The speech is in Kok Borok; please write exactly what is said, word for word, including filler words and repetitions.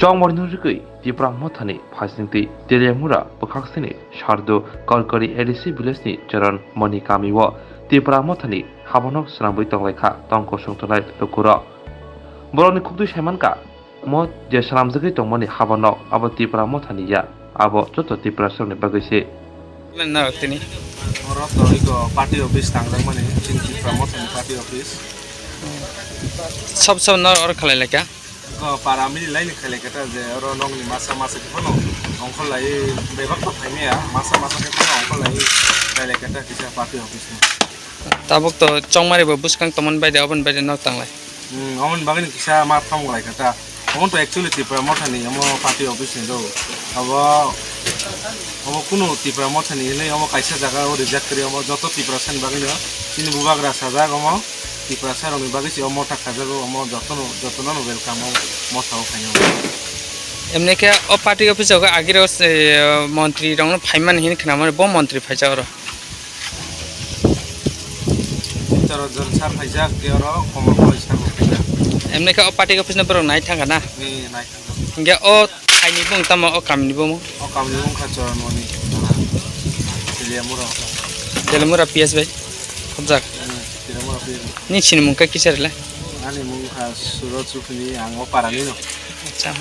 Chongmari no rwgwi Tipra Mothani phaisingtwi Teliamura bwkhaksini Sardu Korkori A D C village ni Charan Moni kami o Tipra Mothani habanok swnamwi tonglaikha tongkosong tongnai lukurok. Borokni khukdwi saimankha, mo je swnamjagwi tongmani habanok abo Tipra Mothani ya, abo joto Tiprasarokni bagwi se. Narok tini. Oro to iko party office tangjakmani, chini Tipra Mothani party office. Sab sab nor or khalai laka. Ko para mili laini khailai kata je oro nokni masa masa khe phano ongkhorlai bebak to phaimaya, masa masa khe phano ongkhorlai khailai kata kisa party office no. Tabuk to chongmari bo bwskang tomon bai de, obon bai de nok tanglai. Hmm, omon bagini kisa ma thang lai kata. Omon to actually Tipra Mothani omo party office ni do. Abo, omo kunu Tipra Mothani hinwi omo kaisa jaga o reject kri omo joto Tiprasani bagwi no. Chini bubagra sajak omo Tiprasa rokni bagwi se omo thak khajago omo jotono, jotono no welcome o motha o khainai. Emni khe o party office o agiro se, eh, montri rokno phaimani hin khnamani bo montri phaijak oro. Choro jon sar phaijak, ke oro komo koi sar bo phaijak. Emni khe o party office no borok nai thangkha na? Ni nai thangkha. Hingke o thaini bung tamo o kamni bung? O kamni bung kha Choron Moni. Teliamura. Teliamura P S bai. Khobjak. Hmm, Teliamura P S bai. Ni sini mung khe kisa rwle? Ani mung kha Surot Sukhni, ang o parani no. Acha,